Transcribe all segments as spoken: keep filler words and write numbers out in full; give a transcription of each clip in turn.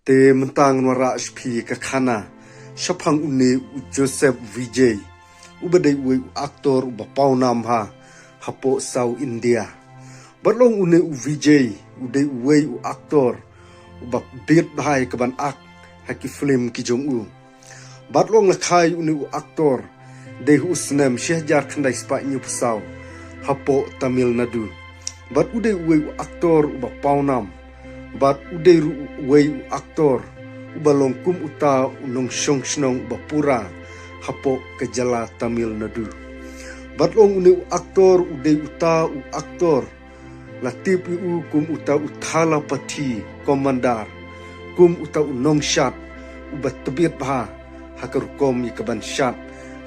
Te mynta ngan wanrah sha phi ka khana shaphang une u Joseph Vijay, uba dei uwei u actor uba pawnam ha hapoh South India. Bad long une u Vijay u dei uwei u actor uba bit bha ïa kaban act ha ki film ki jong u. Bad long la kha ïa une u actor dei ha u snem shi hajar khyndai spah hynñiewphew saw hapoh Tamil Nadu. Bad u dei uwei u actor uba pawnam. Bad u dei ruh uwei u actor uba long kum uta u nongshong shnong uba pura hapoh ka jylla Tamil Nadu. Bad long une u actor u dei uta u actor la tip ïa u kum uta u thalapathy commander, kum uta u nongshad uba tbit bha ha ka rukom ïa kaban shad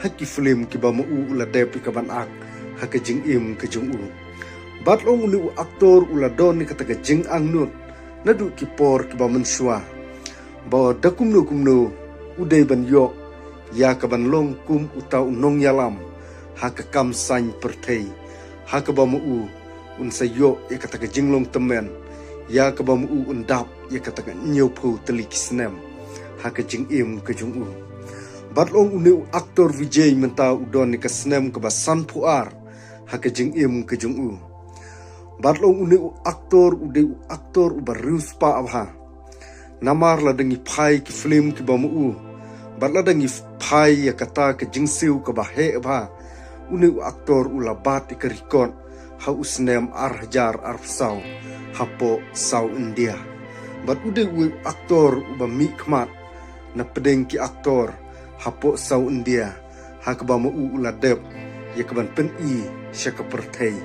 ha ki film kiba ma u u la dep ïa kaban act ha ka jingim ka jong u. Bad long une u actor u la don ïa kata ka jingangnud naduh ki por kiba mynshuwa ba da kumno kumno u dei ban ïoh ïa kaban long kum uta u nongïalam ha ka kam saiñ pyrthei, ha kaba ma u un sa ïoh ïa kata ka jinglong tymmen, ïa kaba ma u un dap ïa kata ka hynñiewphew tylli ki snem ha ka jingim ka jong u. Bad long une u actor Vijay mynta u don ïa ka snem kaba sanphew ar ha ka jingim ka jong u. Bad long une u actor u dei u actor uba riewspah bha. Namar lada ngi phai ki film kiba ma u bad lada ngi phai ïa kata ka jingsiew kaba heh bha, une u actor u la bat ïa ka record ha u snem ar hajar arphew saw hapoh South India. Bad u dei uwei u actor uba mihkhmat na pdeng ki actor hapoh South India, ha kaba ma u u la dep ïa kaban pyni sha ka pyrthei.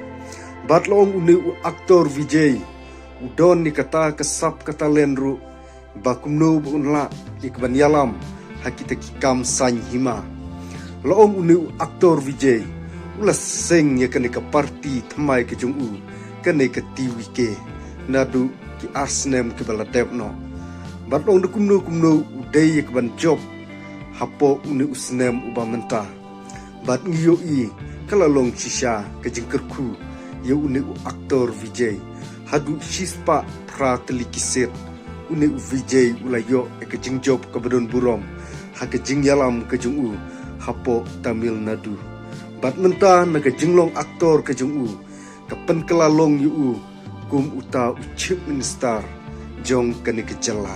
Bad long une u actor Vijay u don ïa kata ka sap ka talent ruh ba kumno ba un lah ïa kaban ïalam ha kita ki kam saiñ hima. Long une u actor Vijay u la seng ïa kane ka party thymmai ka jong u, kane ka T V K, naduh ki ar snem kiba la dep noh. Bad long da kumno kumno u dei ïa kaban jop hapoh une u snem uba mynta. Bad ngi ïohi ka la long shisha ka jingkyrkhu ïa une u actor Vijay. Haduh shispah phra tylli ki sit une u Vijay u la ïoh ïa ka jingjop kaba don burom ha ka jingïalam ka jong u hapoh Tamil Nadu. Bad mynta na ka jinglong actor ka jong u ka pynkylla long ïa u kum uta u Chief Minister jong kane ka jylla.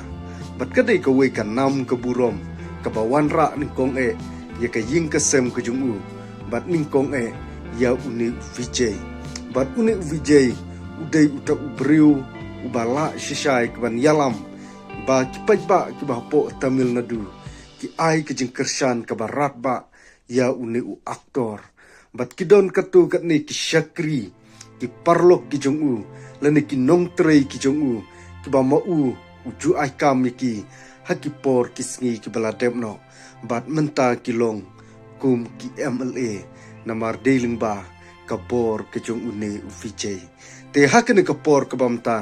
Bad ka dei kawei ka nam ka burom kaba wanrah nyngkong eh ïa ka ïing ka sem ka jong u bad nyngkong eh ïa une u Vijay. Bad une u Vijay u dei uta u briew uba lah shisha ïa kaban ïalam ba ki paidbah kiba hapoh Tamil Nadu ki ai ka jingkyrshan kaba radbah ïa une u actor. Bad ki don katto katne ki shakri, ki paralok ki jong u lane ki nongtrei ki jong u kiba ma u u ju ai kam ïa ki ha ki por ki sngi kiba la dep noh. Bad mynta ki long kum ki M L A namar dei lyngba ka bor ka jong une u Vijay. Te ha kane ka por kaba mynta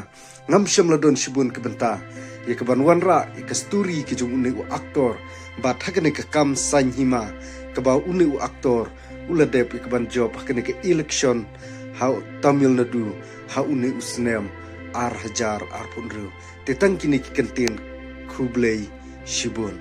ngam shym la don shibun ki bynta ïa kaban wanrah ïa ka story ka jong une u actor. Bad ha kane ka kam saiñ hima kaba une u actor u la dep ïa kaban jop ha kane ka election ha Tamil Nadu ha une u snem ar hajar arphew hynriew. Te tang kine ki kyntien, khublei shibun.